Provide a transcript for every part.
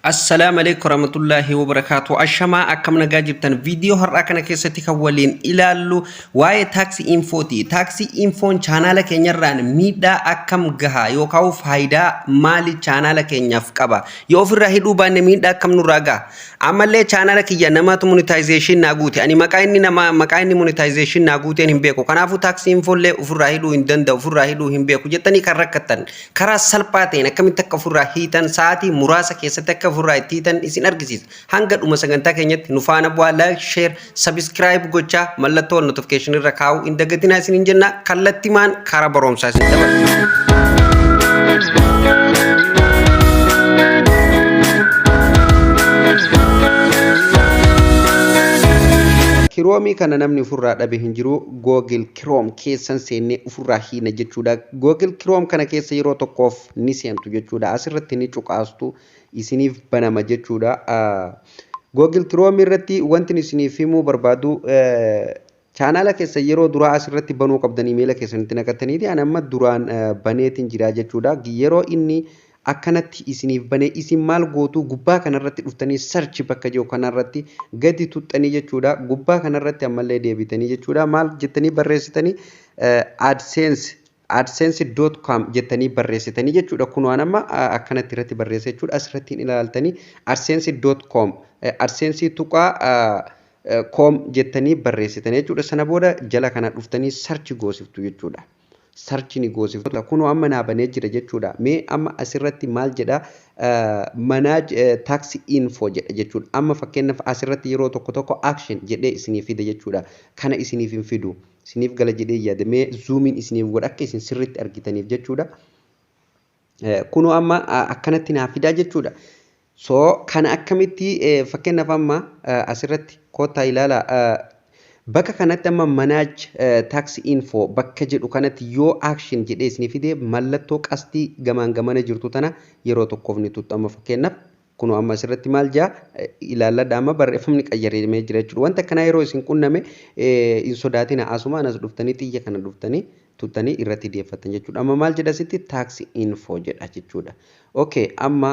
Assalaamu alaikum warahmatullaahi wabarakaatu. Ashamaa, akkam nagaa jirtan? Viidiyoo har'aa kana keessatti kan waliin ilaallu waa'ee tax infooti. Tax infoon chaanaala keenyarraan miidhaa akkam gaha yookaan faayidaa maali chaanaala keenyaaf qaba? Yoo ofirraa hidhuu baanne miidhaa akkam nurraa gaha? Ammallee chaanaala kiyya namatu monetization naa guute. Ani maqaa inni nama maqaa inni monetization naa guuteen hin beeku. Kanaafuu tax infollee ofirraa hidhuu hin danda'u, ofirraa hidhuu hin beeku jettanii kan rakkattan, karaa salphaa ta'een akkamitti akka ofirraa hiitan, sa'aatii muraasa keessatti akka ofirraa itti hiitan isin argisiisa. Hanga dhuma sagantaa keenyatti nu faana bu'aa. Like, share, subscribe gochaa, mallattoo notification irra kaa'uu hin dagatinaa isin hin jenna. Kallattimaan karaa barumsaa isin dabarsa. Chrome kana namni ofirraa dhabe hin jiru. Google Chrome keessan seennee ofirraa hiina jechuudha. Google Chrome kana keessa yeroo tokkoof ni seentu jechuudha. Asirratti ni cuqaastu, isiniif banama jechuudha. Google Chrome irratti wanti isiniif himuu barbaadu, chaanaala keessa yeroo duraa asirratti banuu qabdan imeela keessanitti naqattaniiti. Ani amma duraan baneetiin jira jechuudha. Yeroo inni akkanatti isiniif banee, isin maal gootu? Gubbaa kanarratti dhuftanii search bakka jiru kanarratti gadi tuxxanii jechuudha. Gubbaa kanarratti ammallee deebitanii jechuudha. Maal jettanii barreessitanii? AdSense, AdSense.com jettanii barreessitanii jechuudha. Kun waan amma akkanatti irratti barreessa jechuudha. Asirratti hin ilaaltanii, AdSense.com, AdSense tuqaa com jettanii barreessitanii jechuudha. Sana booda jala kana dhuftanii search goosiftu jechuudha. Search ni goosiftu. Kunoo amma naa banee jira jechuudha. Mee amma asirratti maal jedha? Manage tax info jedha jechuudha. Amma fakkeenyaaf asirratti yeroo tokko tokko action jedhee isiniif fida jechuudha. Kana isiniif hin fidu. Isiniif gala jedhee yaada. Mee zoomiin isiniif godha akka isin sirriitti argitaniif jechuudha. Kunoo amma akkanatti naa fidaa jechuudha. So kana akkamitti, fakkeenyaaf amma asirratti koottaa ilaala. Bakka kanatti amma manage tax info bakka jedhu kanatti yoo action jedhee isinii fide, mallattoo qastii gamaan gamana jirtu tana yeroo tokkoof ni tuxxama. Fakkeenyaaf kunoo amma asirratti maal jaa ilaalladha. Amma barreeffamni qayyaramee jira jechuudha. Wanta akkanaa yeroo isin qunname hin sodaatina, asumaan as dhuftanii xiyya kana dhuftanii tuttanii irratti deeffattan jechuudha. Amma maal jedha asitti? Tax info jedha jechuudha. Okay, amma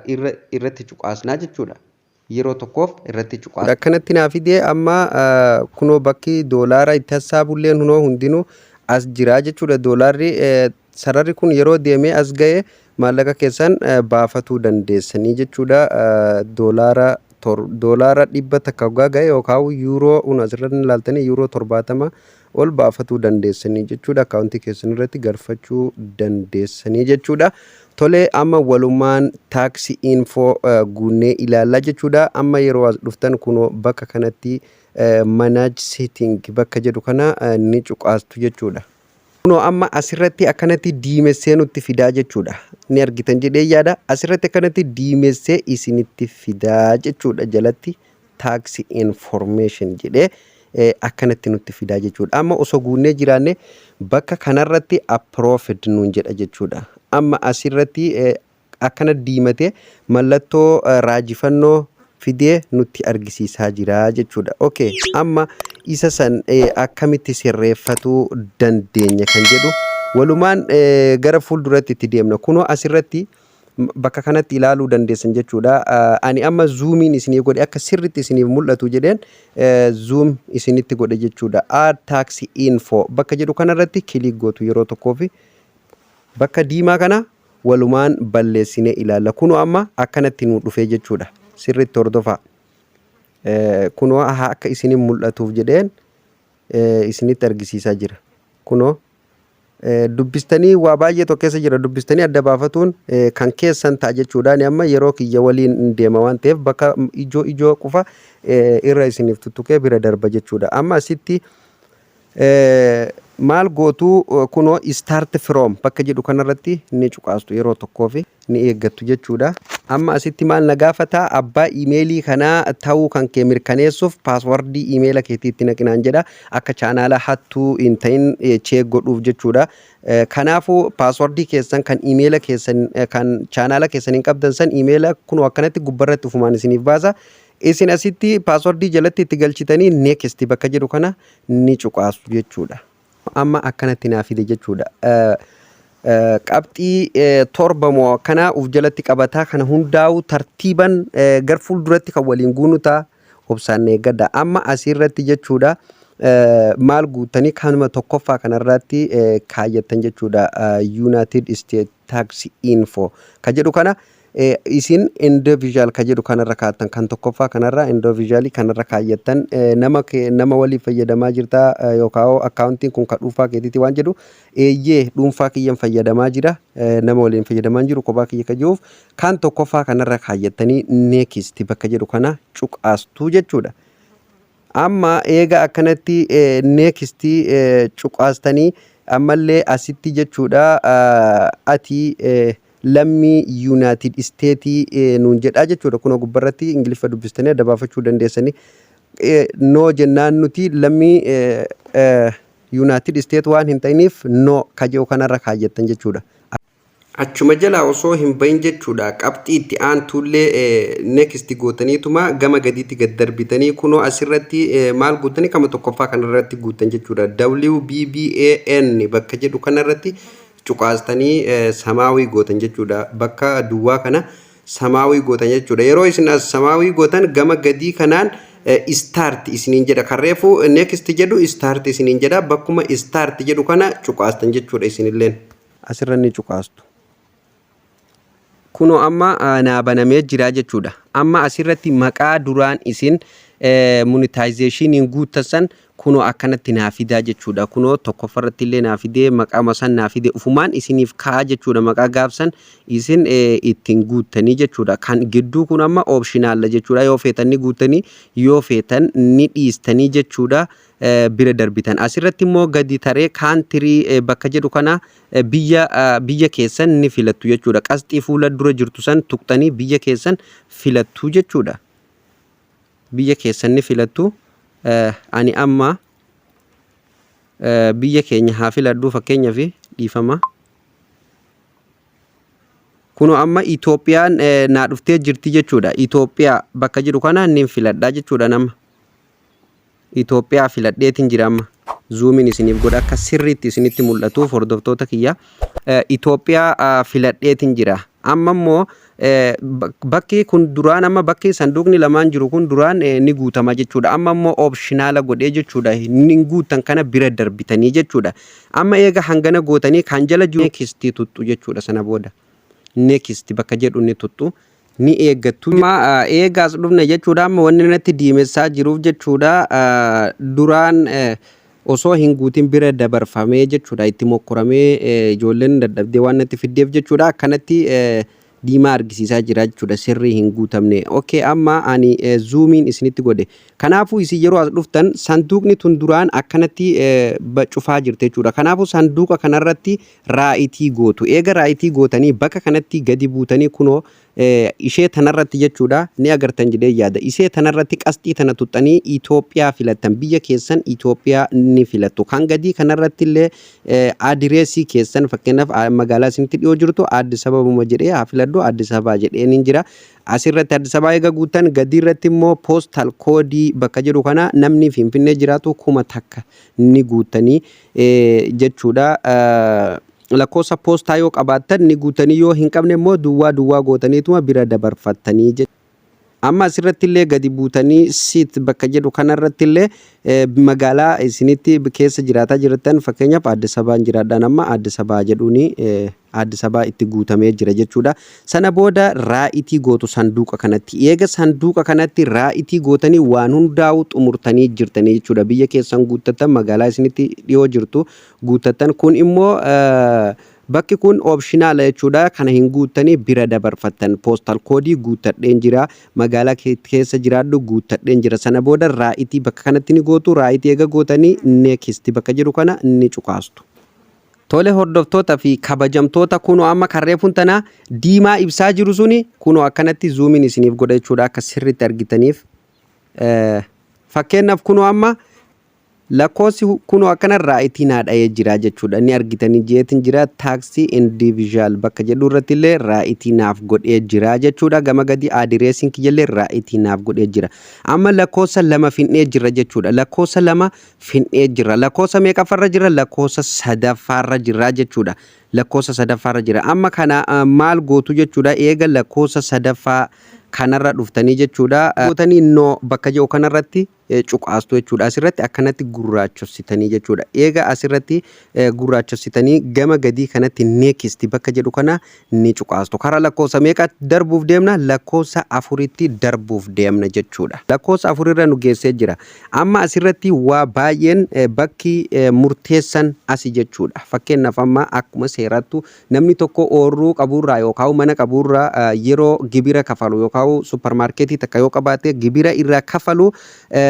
irratti cuqaasnaa jechuudha. Yeroo tokkoof irratti cuqaasa. Akkanatti naa fidee. Amma kunoo bakki doolaara itti hassaabulleen hunoo hundinuu as jira jechuudha. Doolaarri sararri kun yeroo deemee as ga'e maallaqa keessan baafatuu dandeessanii jechuudha. Doolaara 100 waggaa ga'e yookaan yuuroo kun asirratti ilaaltanii yuuroo 70 ol baafatuu dandeessanii jechuudha. Akkaawuntii keessan irratti galfachuu dandeessanii jechuudha. Tolee, amma walumaan tax info guunnee ilaallaa jechuudha. Amma yeroo as dhuftan kunoo bakka kanatti manage setting bakka jedhu kana ni cuqaastu jechuudha. Kunoo amma asirratti akkanatti diimessee nutti fidaa jechuudha. Ni argitan jedhee yaada. Asirratti akkanatti diimessee isinitti fidaa jechuudha, jalatti tax information jedhee akkanatti nutti fidaa jechuudha. Amma osoo guunnee jiraanne bakka kanarratti approved nuun jedha jechuudha. Amma asirratti akkana diimatee mallattoo raajifannoo fidee nutti argisiisaa jira jechuudha. Okay, amma isa san akkamitti sirreeffatuu dandeenya kan jedhu walumaan gara fuulduratti itti deemna. Kunoo asirratti bakka kanatti ilaaluu dandeessan jechuudha. Ani amma zoomiin isinii godhe, akka sirriitti isiniif mul'atu jedheen zoom isinitti godhe jechuudha. Add tax info bakka jedhu kanarratti click gootu yeroo tokkoofi, bakka diimaa kana walumaan balleessinee ilaalla. Kunoo amma akkanatti nu dhufee jechuudha. Sirriitti hordofaa. Kunoo akka isiniin mul'atuuf jedheen isinitti argisiisaa jira. Kunoo dubbistanii waa baay'ee tokko keessa jira, dubbistanii adda baafatuun kan keessan ta'a jechuudha. Ani amma yeroo kiyya waliin deema waan ta'eef bakka ijoo ijoo qofa irra isiniif tuttuqee bira darba jechuudha. Amma asitti maal gootu? Kunoo start from bakka jedhu kanarratti ni cuqaastu, yeroo tokkoofi ni eeggattu jechuudha. Amma asitti maal na gaafata? Abbaa iimeelii kanaa ta'uu kan kee mirkaneessuuf passwordii iimeela keetii itti naqinaan jedha, akka chaanaala hattuu hin ta'in check godhuuf jechuudha. Kanaafuu passwordii keessan kan iimeela keessan kan chaanaala keessan hin qabdan san iimeela kunoo akkanatti gubbarratti ufumaan isiniif baasa. Isin asitti passwordii jalatti itti galchitanii next bakka jedhu kana ni cuqaasu jechuudha. Amma akkanatti naa fide jechuudha. Qabxii 7 moo akkanaa uf jalatti qabataa. Kana hundaa'u tartiiban gar fuulduratti kan waliin guunu ta'a, obsaan eeggadha. Amma asirratti jechuudha maal guuttanii? Kanuma tokkoffaa kanarratti kaayyattan jechuudha. United States Tax Info ka jedhu kana isin individual ka jedhu kanarra kaattan. Kan tokkoffaa kanarra individual kanarra kaayyattan. Nama nama waliin fayyadamaa jirta yookaan akkaawuntiin kun kan dhuunfaa keetiiti waan jedhu, eeyyee, dhuunfaa kiyyan fayyadamaa jira, nama waliin fayyadamaa hin jiru, kophaa kiyya ka jiruuf kan tokkoffaa kanarra kaayyattanii next bakka jedhu kana cuqaastuu jechuudha. Amma eega akkanatti next cuqaastanii, ammallee asitti jechuudha ati lammii United States nuun jedhaa jechuudha. Kunoo gubbarratti Ingiliffa dubbistanii adda baafachuu dandeessanii. No jennaan, nuti lammii United States waan hin ta'iniif no ka jedhu kanarra kaayyattan jechuudha. Achuma jalaa osoo hin bahin jechuudha qabxii itti aantuullee next gootaniituma gama gadiitti gad darbitanii kunoo asirratti maal guutanii? Kama tokkoffaa kanarratti guutan jechuudha. WBBAN bakka jedhu kanarratti cuqaastanii samaawii gootan jechuudha. Bakka duwwaa kana samaawii gootan jechuudha. Yeroo isin as samaawii gootan gama gadii kanaan start isiniin jedha. Kan reefu next jedhu start isiniin jedha. Bakkuma start jedhu kana cuqaastan jechuudha isinilleen. Asirra ni cuqaastu. Kunoo amma naa banamee jira jechuudha. Amma asirratti maqaa duraan isin monetizationiin guuttassan kunoo akkanatti naa fidaa jechuudha. Kunoo tokkoffarratti illee naa fidee, maqaa san naa fide, ufumaan isiniif ka'a jechuudha. Maqaa gaafsan isin ittiin guuttanii jechuudha. Kan gidduu kun amma optional jechuudha. Yoo feetan ni guuttanii, yoo feetan ni dhiistanii jechuudha. Bira darbitan. Asirratti immoo gadi taree country bakka jedhu kana biyya keessan ni filattu jechuudha. Qasxii fuula dura jirtu san tuqxanii biyya keessan filattu jechuudha. Biyya keessan ni filattu. Ani amma biyya keenya haa filadhu fakkeenyaaf, dhiifama. Kunoo amma Itoophiyaan naa dhuftee jirti jechuudha. Itoophiyaa bakka jedhu kana ni filadha jechuudha nama. Itoophiyaa filadheetiin jira amma. Zoomiin isiniif godha akka sirriitti isinitti mul'atuuf, hordoftoota kiyya. Itoophiyaa filadheetiin jira. Amma immoo bakki kun duraan, amma bakki sanduuqni lamaan jiru kun duraan ni guutama jechuudha. Amma immoo optional godhee jechuudha. Inni guutan kana bira darbitanii jechuudha. Amma eega hangana gootanii kan jala jiru next tuttu jechuudha sana booda. Next bakka jedhu ni tuttu. Ni eeggattu. Amma eegaas dhufne jechuudha. Amma wanni natti diimessaa jiruuf jechuudha. Duraan osoo hin guutin bira dabarfamee jechuudha. Itti mokkoramee ijoolleen dadhabdee waan natti fiddeef jechuudha. Akkanatti diimaa argisiisaa jira jechuudha. Sirrii hin guutamne. Okay, amma ani zoomiin isinitti godhe. Kanaafuu isin yeroo as dhuftan sanduuqni tun duraan akkanatti cufaa jirti jechuudha. Kanaafuu sanduuqa kanarratti right gootu. Eega right gootanii bakka kanatti gadi buutanii kunoo ishee tanarratti jechuudha ni agartan jedhee yaada. Ishee tanarratti qasxii tana tuxxanii Itoophiyaa filattan. Biyya keessan Itoophiyaa ni filattu. Kan gadii kanarratti illee adireesii keessan, fakkeenyaaf magaalaa isinitti dhiyoo jirtu Addis Ababuma jedhee haa filadhu, Addis Ababaa jedhee ni jira. Asirratti Addis Ababaa eega guuttan gadii irratti immoo postal code bakka jedhu kana namni Finfinnee jiraatu 1000 ni guuttanii jechuudha. Lakkoofsa poostaa yoo qabaattan ni guutanii, yoo hin qabne immoo duwwaa duwwaa gootaniituma bira dabarfattanii jechuudha. Amma asirratti illee gadi buutanii city bakka jedhu kanarratti illee magaalaa isinitti keessa jiraataa jirtan, fakkeenyaaf Addis Ababaan jiraadhaan, amma Addis Ababaa jedhuuni Addis Ababaa itti guutamee jira jechuudha. Sana booda right gootu sanduuqa kanatti. Eega sanduuqa kanatti right gootanii waan hundaa'u xumurtanii jirtanii jechuudha. Biyya keessan guuttattan, magaalaa isinitti dhiyoo jirtu guuttattan. Kun immoo bakki kun optional jechuudha. Kana hin guuttanii bira dabarfattan. Postal code guuttadheen jira. Magaalaa keessa jiraadhu guuttadheen jira. Sana booda right bakka kanatti ni gootu. Right eega gootanii next bakka jedhu kana ni cuqaastu. Tole, hordoftoota fi kabajamtoota, kunoo amma kan reefuun tana diimaa ibsaa jiru suni kunoo akkanatti zoomiin isiniif godha jechuudha akka sirriitti argitaniif. Fakkeenyaaf kunoo amma Lakkoofsi kunoo akkana right naa dha'ee jira jechuudha. Inni argitanii jeetiin jira. Tax individual bakka jedhu irratti illee right naaf godhee jira jechuudha. Gama gadi addressiin kiyyallee right naaf godhee jira. Amma lakkoofsa 2 finnee jira jechuudha. Lakkoofsa 2 finnee jira. Lakkoofsa meeqaffarra jira? Lakkoofsa sadaffaarra jira jechuudha. Lakkoofsa sadaffaarra jira. Amma kana maal gootu jechuudha? Eega lakkoofsa sadaffaa kanarra dhuftanii jechuudha. Gootanii no bakka jedhu kanarratti cuqaastu jechuudha. Asirratti akkanatti gurraachofsitanii jechuudha. Eega asirratti gurraachofsitanii gama gadii kanatti next bakka jedhu kana ni cuqaastu. Karaa lakkoofsa meeqa darbuuf deemna? Lakkoofsa 4tti darbuuf deemna jechuudha. Lakkoofsa 4rra nu geessee jira. Amma asirratti waa baay'een bakki murteessan asi jechuudha. Fakkeenyaaf, amma akkuma seerattu namni tokko oorruu qaburraa yookaan mana qaburraa yeroo gibira kafalu yookaan supermarketii takka yoo qabaate gibira irraa kafalu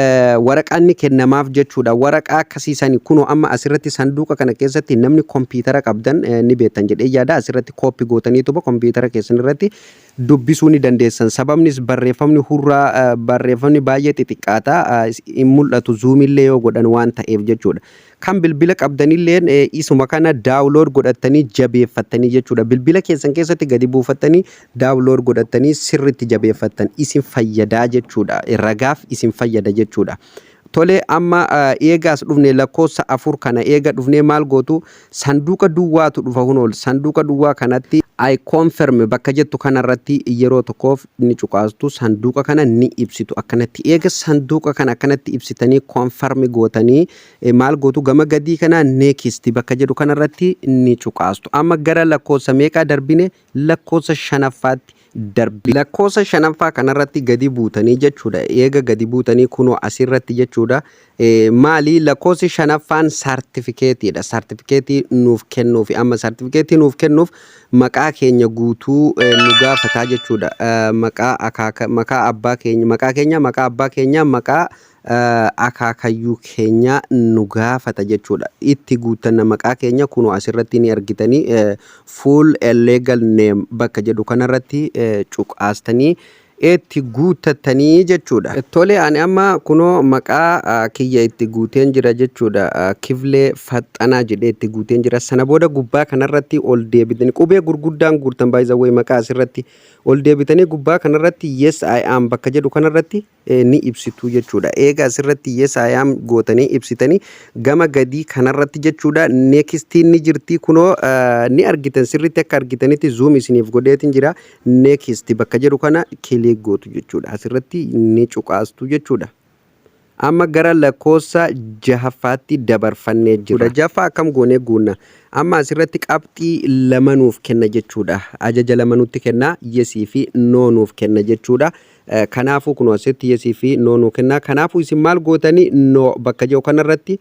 waraqaan ni kennamaaf jechuudha. Waraqaa akkasiisanii kunoo amma asirratti sanduuqa kana keessatti namni kompiitara qabdan ni beektan jedhee yaada. Asirratti copy gootaniituma kompiitara keessan irratti dubbisuu ni dandeessan. Sababnis barreeffamni hurraa barreeffamni baay'ee xixiqqaata, hin mul'atu zoomillee yoo godhan waan ta'eef jechuudha. Kan bilbila qabdanilleen isuma kana download godhattanii jabeeffattanii jechuudha. Bilbila keessan keessatti gadi buufattanii download godhattanii sirriitti jabeeffattan isin fayyadaa jechuudha. Ragaaf isin fayyada jechuudha. Tole, amma eegaas dhufne, lakkoofsa 4 kana eega dhufnee maal gootu? Sanduuqa duwwaatu dhufa. Hunool sanduuqa duwwaa kanatti "I confirm" bakka jettu kanarratti yeroo tokkoof ni cuqaastu. Sanduuqa kana ni ibsitu akkanatti. Eega sanduuqa kana akkanatti ibsitanii confirm gootanii maal gootu? Gama gadii kana next bakka jedhu kanarratti ni cuqaastu. Amma gara lakkoofsa meeqaa darbine? Lakkoofsa shanaffaatti darbi. Lakkoofsa shanaffaa kanarratti gadi buutanii jechuudha. Eega gadi buutanii kunoo asirratti jechuudha. Maali lakkoofsi shanaffaan? Saartifikeetiidha. Saartifikeetii nuuf kennuuf, amma saartifikeetii nuuf kennuuf maqaa keenya guutuu nu gaafataa jechuudha. Maqaa akaaka, maqaa abbaa keenya, maqaa keenya, maqaa abbaa keenya, maqaa akaakayyuu keenya nu gaafata jechuudha. Itti guuttanna maqaa keenya. Kunoo asirratti ni argitanii, full legal name bakka jedhu kanarratti cuqaastanii itti guuttattanii jechuudha. Tole, ani amma kunoo maqaa kiyya itti guuteen jira jechuudha. Kiflee Faxxanaa jedhee itti guuteen jira. Sana booda gubbaa kanarratti ol deebitanii qubee gurguddaan guurtan baay'ee maqaa asirratti ol deebitanii gubbaa kanarratti "Yes, I am" bakka jedhu kanarratti ni ibsitu jechuudha. Eega asirratti "Yes, I am" gootanii ibsitanii gama gadii kanarratti jechuudha. Nextiin ni jirti, kunoo ni argitan. Sirriitti akka argitanitti zoom isiniif godheetiin jira. Next bakka jedhu kana click gootu jechuudha. Asirratti ni cuqaastu jechuudha. Amma gara lakkoofsa jahaffaatti dabarfannee jirra. Jahaffaa akkam goonee guunna? Amma asirratti qabxii lama nuuf kenna jechuudha. Ajaja lama nutti kenna, yesii fi no nuuf kenna jechuudha. Kanaafuu kun asitti yesii fi no nuuf kenna. Kanaafuu isin maal gootanii? No bakka jiru kanarratti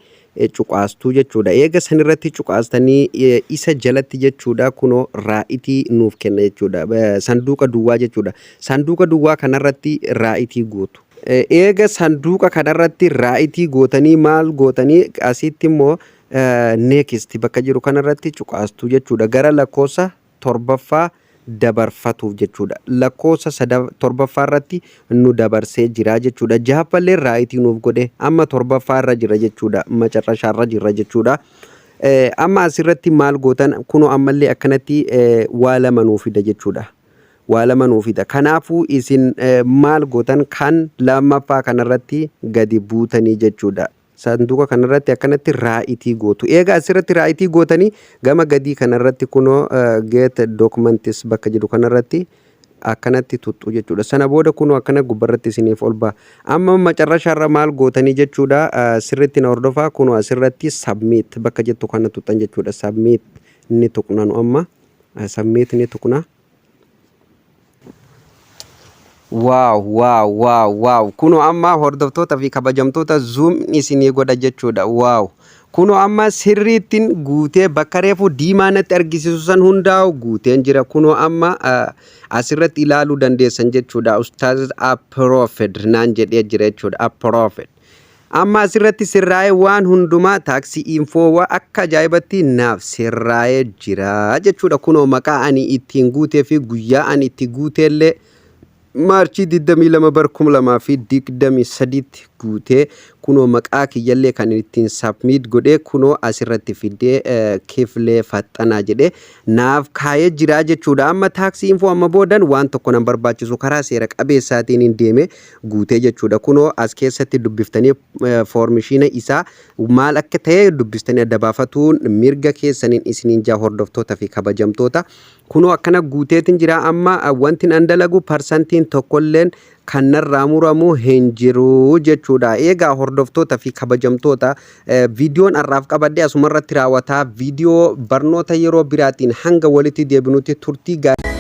cuqaastuu jechuudha. Eega sanirratti cuqaastanii isa jalatti jechuudha, kunoo right nuuf kenna jechuudha. Sanduuqa duwwaa jechuudha. Sanduuqa duwwaa kanarratti right gootu. Eega sanduuqa kanarratti right gootanii maal gootanii? Asitti immoo next bakka jiru kanarratti cuqaastuu jechuudha. Gara lakkoofsa torbaffaa dabarfatuuf jechuudha. Lakkoofsa torbaffaa irratti nu dabarsee jira jechuudha. Jahaffallee right nuuf godhe, amma torbaffaa irra jira jechuudha. Macarrashaarra jira jechuudha. Amma asirratti maal gootan? Kunoo ammallee akkanatti waa lama nuu fida jechuudha. Waa lama nuu fida. Kanaafuu isin maal gootan? Kan lammaffaa kanarratti gadi buutanii jechuudha. Sanduuqa kanarratti akkanatti right gootu. Eega asirratti right gootanii gama gadii kanarratti kunoo "Get documents" bakka jedhu kanarratti akkanatti tuttu jechuudha. Sana booda kunoo akkana gubbarratti isiniif ol ba'a. Amma macarrashaarra maal gootanii jechuudha? Sirriitti na hordofaa. Kunoo asirratti submit bakka jettu kana tuxxan jechuudha. Submit ni tuqna nu amma. Submit ni tuqna. Wow! Kunoo amma hordoftoota fi kabajamtoota, zoom isinii godha jechuudha. Wow! Kunoo amma sirriittiin guutee bakka reefu diimaa natti argisiisu san hundaa'u guuteen jira. Kunoo amma asirratti ilaaluu dandeessan jechuudha. Ustaaz approved naan jedhee jira jechuudha. Approved. Amma asirratti sirraa'ee waan hundumaa tax info akka ajaa'ibatti naaf sirraa'ee jira jechuudha. Kunoo maqaa ani ittiin guutee fi guyyaa ani itti guuteellee March 22 bar 2023tti guutee. Kunoo maqaa kiyyallee kan ittiin submit godhee kunoo asirratti fiddee Kiflee Faxxanaa jedhee naaf kaayee jira jechuudha. Amma tax info amma boodan waan tokko nan barbaachisu, karaa seera qabeessaatiin hin deeme guutee jechuudha. Kunoo as keessatti dubbiftanii foormishiina isaa maal akka ta'e dubbistanii adda baafatuun mirga keessaniin isiniin jaa, hordoftoota fi kabajamtoota. Kunoo akkana guuteetiin jira. Amma wanti an dalagu parsantiin tokkolleen kan narraa muramu hin jiru jechuudha. Egaa hordoftoota fi kabajamtoota, viidiyoon har'aaf qabadhe asumarratti raawwataa. Viidiyoo barnoota yeroo biraatiin hanga walitti deebinutti turtii gaarii.